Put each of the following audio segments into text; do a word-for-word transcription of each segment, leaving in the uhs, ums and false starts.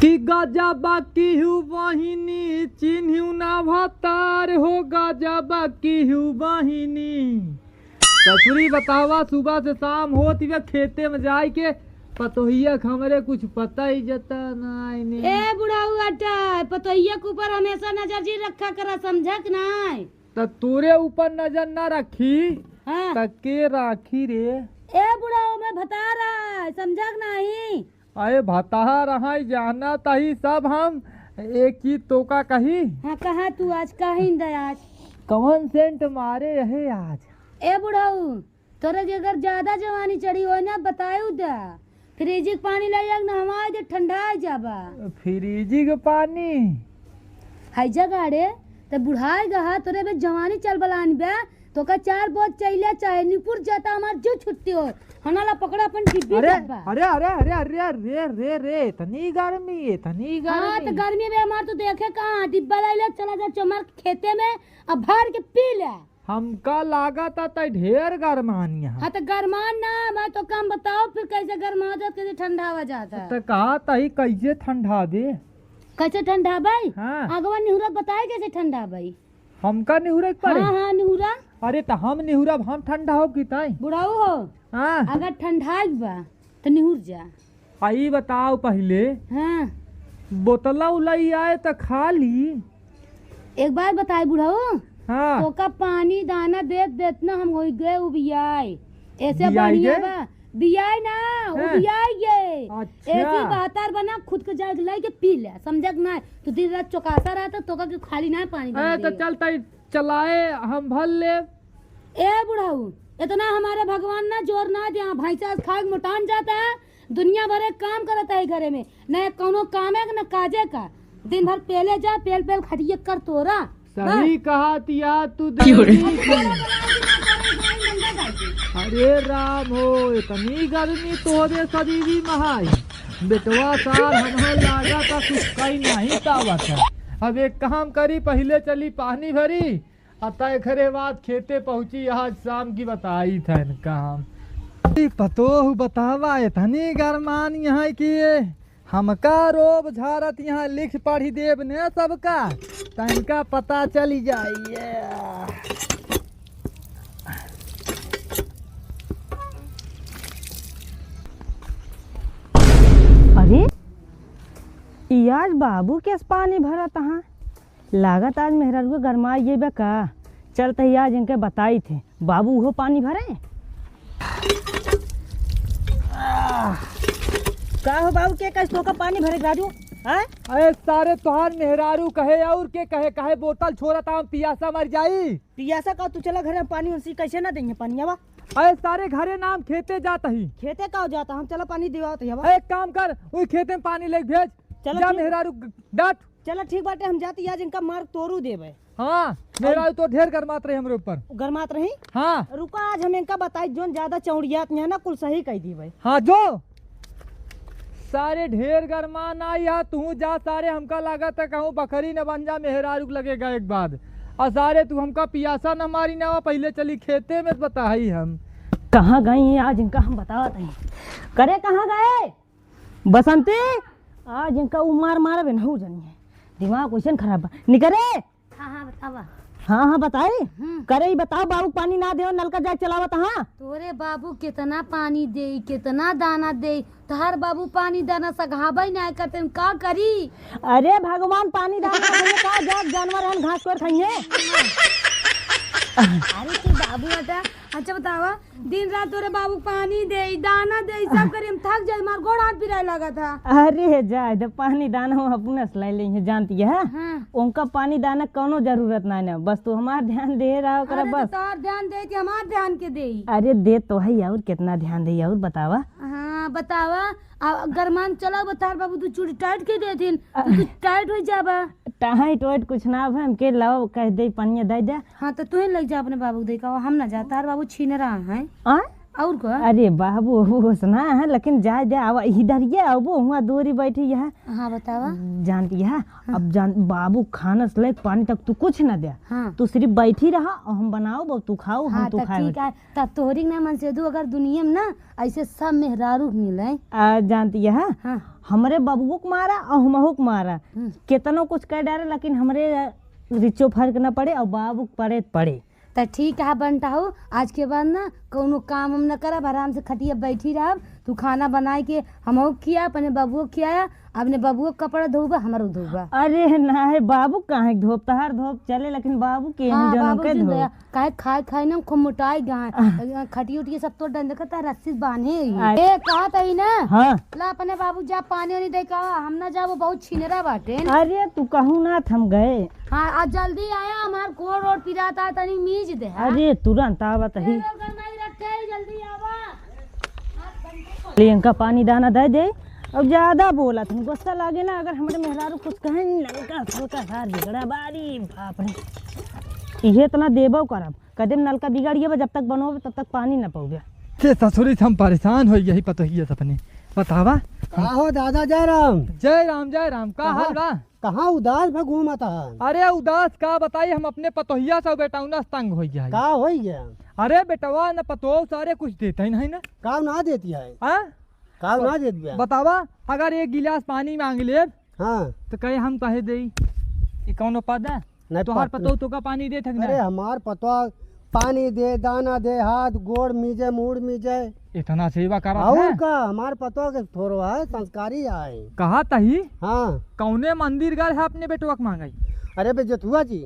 कि गजब की हूँ बहिनी, चिन्हू ना भतार हो, गजब की हूँ बहिनी। ससुरी बतावा, सुबह से शाम होत बा खेते में जाए के, पतोहिया के हमरे कुछ पता ही जता नाई ने। ए बुढ़ऊ अटा, पतोहिया के ऊपर हमेशा नजर जी रखा करा, समझक नाई? त तोरे ऊपर नजर ना रखी, हाँ। त के राखी रे? ए बुढ़ऊ, मैं भतार है, समझक नाई? अरे भतार रहा जाना तही सब हम, एक चीज तोका कही। हाँ, कहा तू आज, कहीं दे आज। कौन सेंट मारे रहे आज? ए बुढ़ऊ, तोरे के अगर ज्यादा जवानी चढ़ी होई ना, बतायू दा। फ्रिज के पानी लाई आग नहवाई दे, ठंडा जाबा। फ्रिज के पानी? हाय जगाड़े, त बुढ़ाई गहा, तोरे बे जवानी चल बलान बे, तोका चार बोझ चइले चाहे निपुर जाता, हमार जो छुट्टी हो। हनाला पकड़ा अपन डिब्बी अरे, डब्बा। अरे, अरे, अरे, अरे, रे, रे, रे, इतनी गर्मी, इतनी हाँ, त गर्मी। गर्मी बे हमार तो देखे कहाँ, डिब्बा लाई ले, चला जा चमार खेते में, अब भर के पी ले। हमका लागत तै ढेर गरमान यहाँ। हाँ, त गरमान ना, मैं तो काम बताओ, फिर कैसे गरमावा जात, कैसे ठंडावा जात है। त कहा तही कैसे ठंडाबे? कैसे ठंडाबे? हाँ। अगवा निहुरत बताए कैसे ठंडाबे? हमका निहुरे के पड़े? हाँ, हाँ, निहुरा। अरे, त हम निहुरब, हम ठंडा हो कि तई? बुढ़ऊ हो। हाँ। अगर ठंडाई बा, त निहुर जा। आ, ई बताओ पहिले, हाँ। बोतला उलाई आए त खा ली। एक बात बताई बुढ़ऊ, हाँ। तोका पानी दाना देत देत ना हम होई गए उबियाए। ऐसे बियाई बढ़िया गे? बा, बियाई ना, हाँ। उबियाई गे। अच्छा। ऐसे बहतर बना, खुद के जाए के लाई के पी ले, समझक ना? तू दिन रात चौकासा रहता, तोका के खाली ना पानी अरे, देना तो दे। चल तई चलाए, हम भर ले। ए बुढ़ऊ, इतना हमारे भगवान ना जोर ना दिया, भैंसा खाए के मोटान जाता है, दुनिया भरे काम करत है घरे में, न कौनो कामे का, न काजे का। दिन भर पेले जा, पेल पेल खटिए कर तोरा। सही हाँ। कहा तिया तू क्यों रे? देवी की। अरे राम हो, इतनी गर्मी तोरे शरीरी में है। बेटवा सार हमहर लागा था कुछ कहीं नहीं पावत है। अब एक काम करी, पहिले चली पानी भरी, अतः एकरे बाद खेते पहुँची, आज शाम की बताई था इनका हम। ई पतोह बतावा, इतनी गरमान यहाँ की ये, हमका रोब झारत यहाँ लिख पढ़ी देब ने सबका, तनका पता चली जाइए। अरे, ई आज बाबू के पानी भरत हाँ। लागत आज मेहरारू के गरमाई गई बा का? चल तही आज इनके बताई थे, बाबू उहो पानी भरे। आह, का हो बाबू, के कहे तोका पानी भरे के राजू? हैं? अरे सारे तोहार मेहरारू कहे और के कहे, काहे बोतल छोड़त हम पियासा मर जाई। पियासा का तू चला घरे पानी उनसी कैसे ना देंगे पानी आवा? अरे सारे घरे नाम खेते जात ही। खेते का हो जाता, हम चला पानी दिवावत ही आवा। एक काम कर, वही खेते में पानी लेके भेज। चलो जा ठीक। मेहरारू डांट। चला ठीक बाटे, हम जाती आज इनका मार तोरू देबे। हाँ, मेहरारू तो ढेर गरमात रही हमरे ऊपर। गरमात रही? हाँ। रुका, आज हम इनका बताई, जोन ज्यादा चौड़ियात नहीं है ना, कुल सही कह दी भाई। हाँ, जो। सारे ढेर गरमान आई है, तू जा सारे, हमका लागत है कहूँ बकरी न बन जा, मेहरारू के लगेगा एक बाद। और सारे तू हमका पियासा न मारी ना, पहले चली खेते में बताई हम। कहाँ गई हैं आज इनका हम बतावत हैं। करे कहाँ गए? बसंती, आज इनका उ मार मारबे, नहू जनी है। दिमाग वैसन खराब बा। निकरे। हाँ, हाँ, बतावा। हाँ, हाँ, बताई। हम्म। करे, ई बताओ, बाबू पानी ना देव, नलका जाके चलावत, हाँ? तोरे बाबू कितना पानी देई, कितना दाना देई, तोहार बाबू पानी दाना सघाबे ना करते, का करी? अरे भगवान, पानी दाना खाइए का? जा-, जानवर हन, घास कोर खाइए। अरे तू बाबू बेटा, अच्छा बतावा, दिन रात तोरे बाबू पानी देई, दाना देई, सब करी, हम थक जाई, हमार गोड़ हाथ पिराए लागत है। अरे जाए दे, पानी दाना हम अपने से ले लेंगे, जानती है? हाँ। उनका पानी दाना कौनो जरूरत ना है, बस तू हमार ध्यान दे रहा ओकरा अरे तो बस। तोहार ध्यान दे कि हमार ध्यान के देई? अरे दे तो है, और कितना ध्यान दे, और बतावा। हाँ बतावा। आ गरमान चला बतार बाबू, तू चूड़ी टाइट के दे दिन, तो तू टाइट हो जाबा। टाइट वाइट कुछ ना अब हमके लाओ, कह दे पनिया दे दे। हाँ तो तू ही लग जा अपने बाबू के, देखा हम ना जाता, तार बाबू छीन रहा है। आ? और का? अरे बाबू, वो ओसना है, लेकिन जाए दे, आवा, इधर ये, अब वो हुआ दूरी बैठी है। हाँ, बतावा। जानती है, हाँ। अब जान, बाबू खाना से लेके पानी तक तू कुछ ना दे। हाँ। तू सिर्फ बैठी रहा और हम बनाओ, अब तू खाओ, हम हाँ, तू तब खाए। ठीक है, तब तोहरी के ना मन से दू, अगर दुनिया में ना ऐसे सब मेहरारू मिले। आ, जानती है, हाँ। हमरे बबुओ के मारा और हमहू के मारा, हम्म। केतनो कुछ कर डारे, लेकिन हमरे रिचो फर्क न पड़े और बाबू के पड़े त पड़े। त ठीक है बंटा हो, आज के बाद ना कौनो काम हम न करब, आराम से खटिया बैठी रहब। तू खाना बनाए के हमहू खिया, अपने बबुओ खियाया, अपने बबुओ के कपड़ा धोबा, हमरो धोबा। अरे ना है बाबू, काहे के धोब, तहार धोब चले, लेकिन बाबू के हाँ, हम जनों बाबू के जिंदा धोब। है। काहे खाए खाए ना खूब मोटाई गए। खटिया उटिया सब तोड़ डाल, देखा ता रस्सी से बांधे ही। अरे। ए, कहा तही ना? हाँ। ला अपने बाबू जा पानी वानी दे का, हम ना जाबो, बहुत छिनरा बाटे। अरे तू कहू ना, थम गए। हाँ, आ जल्दी आया, हमार गोड़ ओड़ पिराता है, तनी मीज दे, हाँ? अरे तुरंत आवत ही। तेल ओल गरमाई रखे, जल्दी आवा। ले इनका पानी दाना दे दे। अब ज्यादा बोलत हन, गुस्सा लागे ना, अगर हमरे मेहरारू कुछ कहे, नलका फलका सार बिगड़ा बारी, बाप रे। इहे इतना देबो करब, कदे नलका बिगड़ गया, जब तक बनोबे तब तक पानी न पौबे। ते ससुरी से हम परेशान हो गया ही पतोहिया से अपने। बतावा। का हो दादा, जय राम। जय राम, जय राम, का कहाँ? हाल बा? कहाँ उदास भा घूमत है? अरे उदास का बताई, हम अपने पतोहिया से बेटौना से तंग होइ गया है। का होइ गया? अरे बेटवा न पतोह सारे कुछ देते ही नहीं ना। का ना देती है? हाँ? का ना देत बा? बतावा, अगर एक गिलास पानी मांग लेब, हाँ। तो कहे हम कहे देई, ई कौनो पद है? नहीं, तोहार पत-, पतोह तोका पानी देत है कि अरे ना? हमार पतोह पानी दे, दाना दे, हाथ गोड़ मीजे, मूड़ मीजे। इतना सेवा करत और है? का, हमार पतोह के थोड़ो है, संस्कारी है। कहा तही? हाँ। कौने मंदिर गए है अपने बेटवा के मांगे? अरे बिजेथुआ जी।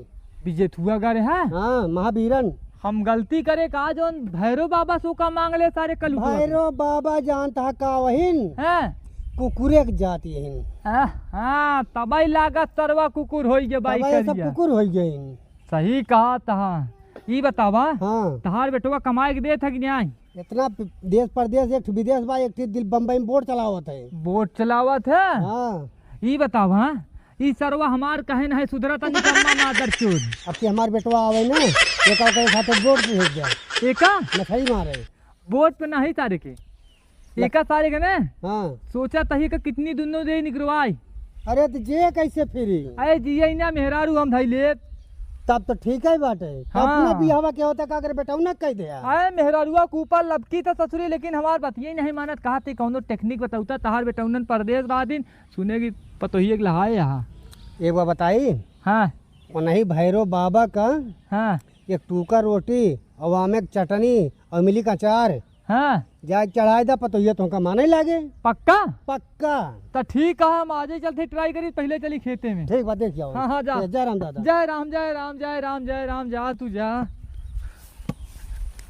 बिजेथुआ गए है? हाँ, महावीरन। हम गलती करे का, जौन भैरव बाबा से ओका मांग ले सारे कलुटवा के। भैरव बाबा जानता है का वहिन? हैं? कुकुरे के जाति हिन। हाँ, हाँ, तबई लागत सरवा कुकुर होई गे बाई तबई सब करिया। कुकुर होई गइन। सही कहा तहा। ई बतावा, हाँ। तहार बेटवा कमाए के देत है कि नाहीं? इतना प-, देश परदेश, एक ठे विदेश बा, एक ठे दिल बम्बई में बोट चलावत है। बोट चलावत है? हाँ। ई बतावा, ई सरवा हमार कहे नहीं सुधरता निकम्मा मादरचोद। अब के हमार बेटवा आवे ना, एका ओकरे साथे बोट भेज दे। एका? नखई मारे। बोट पे नहीं सारे के। एका सारे के ना? हाँ। सोचा तही का कितनी दुनो दे निकरवाई। अरे तो जे कैसे फिरी? अरे जिया इना मेहरारू हम धई लेब। तब तो ठीक है बाटे। हाँ। अपना बियाहवा के होता का अगर बेटौना कह दे। अरे मेहरारुआ के ऊपर लपकी तो ससुरी, लेकिन हमार बतिये नहीं मानत। कहा थे कौनो technique बताउता, तहार बेटौनन परदेश बा दिन, सुने की पतोहिए के लहाए यहाँ। एक बार बताई? हाँ। वो नहीं भैरव बाबा का हाँ। एक टूका रोटी और आमे के चटनी और इमली का अचार। हाँ। जाए चढ़ाए दा पतोहिया तोहका माने लागे। पक्का? पक्का। त ठीक है, हम आजे चलते try करी, पहले चली खेते में। ठीक बा, देख जाओ। हाँ, हाँ, जा। जय राम दादा। जय राम, जय राम, जय राम, जय राम, जा तू जा।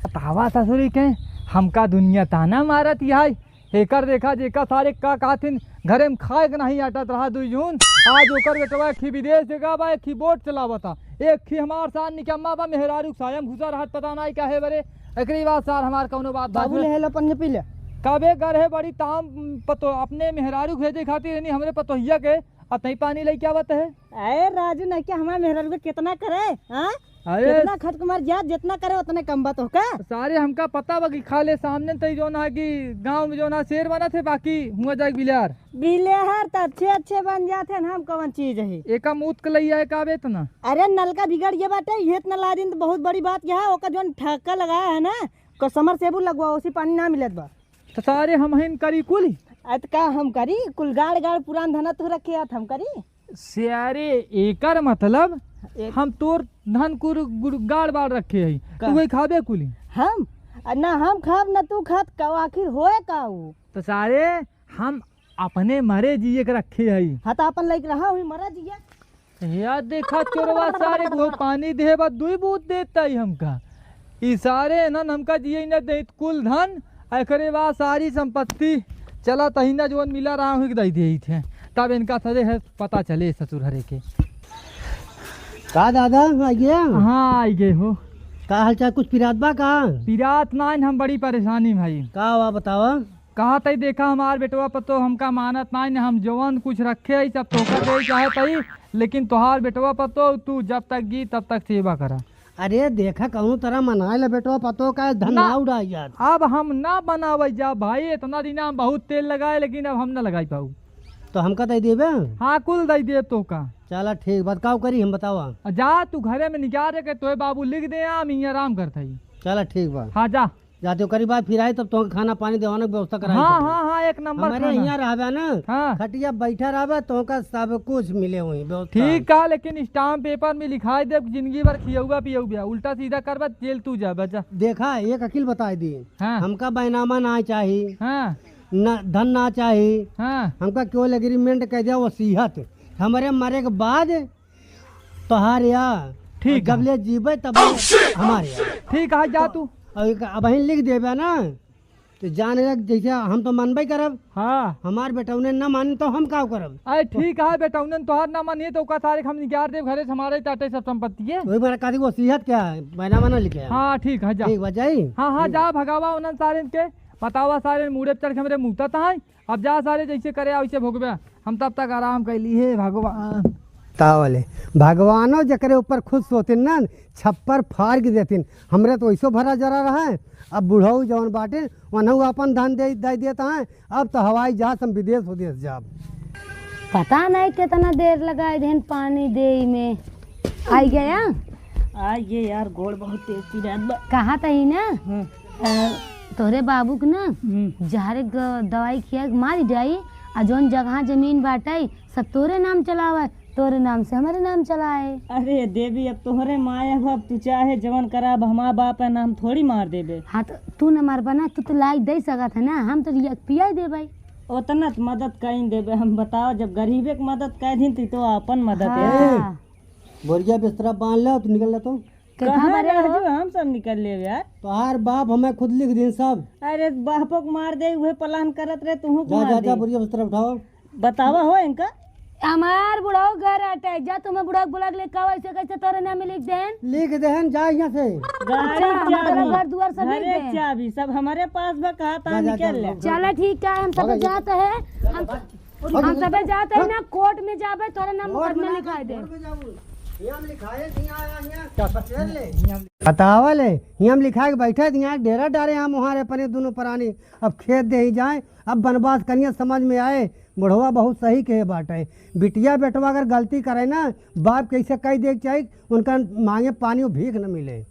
बतावा ससुरी के, हमका दुनिया ताना मारत है। एकर देखा जेका सारे का कहथिन, घरे में खाए के नहीं आटत रहा दुई जून। आज ओकर बेटवा एक ही विदेश जगह बा, एक ही बोट चलावता, एक ही हमार साथ निकम्मा बा, मेहरारू के साया में घुसा रहत पता नहीं काहे बरे। एकरी बाद सार हमार कौनो बात बाबू बात ले हेला पन्ने पी ले। कबे घर है बड़ी ताम पतो अपने मेहरारू भेजे खातिर यानी हमरे पतोहिया के अतई पानी लेके आवत है। अरे राजू नहीं क्या हमारे मेहरारू के कितना करे, हाँ? अरे कितना खट के मर जा, जितना करे उतने कम बात हो का? सारे हमका पता बा कि खा ले सामने तई जौन है कि गाँव में जौन है शेर बनत है, बाकी हुआ जाए बिलार। बिलेहर त अच्छे अच्छे बन जात हैं, हम कौन चीज है? एका मूत के लइया है का बे इतना? अरे नलका बिगड़ गया बाटे, ये इतना ला दिन तो बहुत बड़ी बात यह है, ओका जौन ठक्का लगाया है ना, को समरसेबुल लगवा, उसी पानी ना मिलत बा। तो सारे हम हिन करी कुल। अत का हम करी? कुल गाड़ गाड़ पुरान धना तू रखे आत हम करी। सारे एकर मतलब एक हम तोर धन कुर गुर गाड़ बाड़ रखे हई। का? तू वही खाबे कुली। हम? आ, ना हम खाब ना तू खात का, आखिर होए का ऊ? तो सारे हम अपने मरे जिए के रखे हई। हाँ तो अपन लाइक रहा हुई मरा जिए। या देखा चोरवा सारे को पानी दे बा दुई बूत देता ही हमका। ई सारे नन हमका जिए न देत कुल धन, एकरे बाद सारी संपत्ति चला तहिना जवन मिला रहा हुई दई देई थे। तब इनका सरे है पता चले ससुर हरे के। का दादा, आ गया? हाँ, आई गए हो। का हालचाल, कुछ पिरात बा का? पिरात नाइन, हम बड़ी परेशानी में हई। का हुआ बतावा? कहा तई देखा हमार बेटवा पतो हमका मानत नाइन, हम जवन कुछ रखे हई सब तोहका दे चाहत हई, लेकिन तोहार बेटवा पतो तू जब तक जी तब तक सेवा करा। अरे देखा, कौनो तरह मनाए ले बेटवा, पतो का धन ना। ना उड़ाई जात। अब हम ना बनावे जा भाई, इतना दिन हम बहुत तेल लगाए, लेकिन अब हम ना लगाई पाऊ। तो हमका दे देबे? हाँ, कुल दे देब तोहका। चला ठीक, बात काऊ करी हम बतावा। आ जा तू घरे में निकाल दे के तोहे बाबू लिख दे, हम इहाँ आराम करत हई। चला ठीक बा। हाँ जा। जाते ओकरी बाद फिर आई तब तोहके खाना पानी देवाना के व्यवस्था कराई हाँ, पड़ी। हाँ, हाँ, एक नंबर हमारे खाना। यहाँ रहबे ना, हाँ। खटिया बैठा रहबे, तोहका सब कुछ मिले हुई व्यवस्था। ठीक है, लेकिन स्टाम्प पेपर में लिखाई देब, जिंदगी भर खियौबा पियौबा, उल्टा सीधा करबे, जेल तू जाबे, जा। देखा, एक अकील बताई दी। हाँ। हमका बैनामा ना चाही, हाँ। ना धन ना चाही, हाँ। हमका केवल एग्रीमेंट कह दिया, वसीयत, हमरे मरे के बाद तोहार या, ठीक है। जब ले जीबे तब ले हमार या। ठीक है, जा तू। और एक अबहीं लिख देबे ना, तो जान ले, जैसे हम तो मानबे करब। हाँ। हमार बेटौने ना मानी तो हम का करब? अरे ठीक है, बेटौने तोहार ना मानिए तो ओका सारे हम निकाल देब घरे से, हमारे ताटे सब संपत्ति है। वही बड़ा कहती वसीयत क्या है, बैनामा ना लिखे हैं। हाँ, ठीक है, जा। ठीक बा, जाई? हाँ, हाँ, ठीक। जा भगावा उन्हन सारे के, बतावा सारे मूड़े पे चढ़ के हमरे मुँह तक आए। अब जा सारे, जैसे करे वैसे भोगबे, हम तब तक आराम कैली हे भगवान। तावले भगवानो जकरे ऊपर खुश होतिन ना, छप्पर फाड़ के देतिन। हमरे तो वैसो भरा जरा रहा है, अब बुढ़ऊ जवन बाटे, वनहु अपन धन दे, दे देता है। अब तो हवाई जहाज हम विदेश उदेश जाब। पता नहीं कितना देर लगाए देन पानी देई में। आई गया? आ ये यार, गोड़ बहुत तेज पिरात बा। कहा तही ना? हाँ। अ, तोहरे बाबू के ना, हम्म। जहरे ग-, दवाई खिया के मारी जाई, आ जौन जगह जमीन बाटई, सब तोहरे नाम चलावे, तोहरे नाम से हमरे नाम चलाए। अरे देवी, अब तोहरे माया बाप, तू चाहे जवन करा, अब हमार बाप है ना, हम थोड़ी मार देबे। हाँ, तो तू न मारबा ना, तू तो लाई दे सकत है ना, हम तो लिया के पियाई देबे। ओतना त मदद कइन देबे हम, बताओ, जब गरीबे के मदद कइ दिन, ती तो आपन मदद है। हाँ। बोरिया बिस्तरा बांध ले, तू निकल ले तो। कितना कहाँ बड़े रे हो? राजू, हम सब निकल लेब यार। तोहार बाप हमें खुद लिख दिन सब। अरे बापो के मार दे, उहे प्लान करत रहे, तुहू के जा, मार जा, दे। जा, बोरिया बिस्तरा उठाओ। बतावा हो इनका। हमार बुढ़ऊ घर अटे, जा तुम्हें बुढ़ऊ के बुला के ले, का वैसे कैसे तोरे नाम में लिख देन? लिख देहन, जा यहाँ से। गाड़ी अच्छा, चाबी, मतलब घर दुआर सब लिख घरे देन। चाबी सब हमारे पास बा, कहा जा, था जा, निकल जा, ले। जा। चला ठीक है, हम सब भागा, जाते हैं। हम भागा, हम सबे जाते हैं ना, कोर्ट में जाबे, तोरे नाम कोर्ट में मुकदमा ना, लिखाई दे। कोर्ट में जाबू। यहाँ लिखाए नहीं आया, यहाँ पटेल ले। बतावा ले, यहाँ लिखा के बैठे थे, यहाँ डेरा डारे हम वहाँ रे अपने दोनों प्राणी। अब खेत दे ही जाए, अब बनवास करिया समझ में आए। बुढ़वा बहुत सही कहे बाटे। बिटिया बेटवा अगर गलती करे ना, बाप के ऐसे कह दे के चाही, उनका मांगे पानी और भीख न मिले।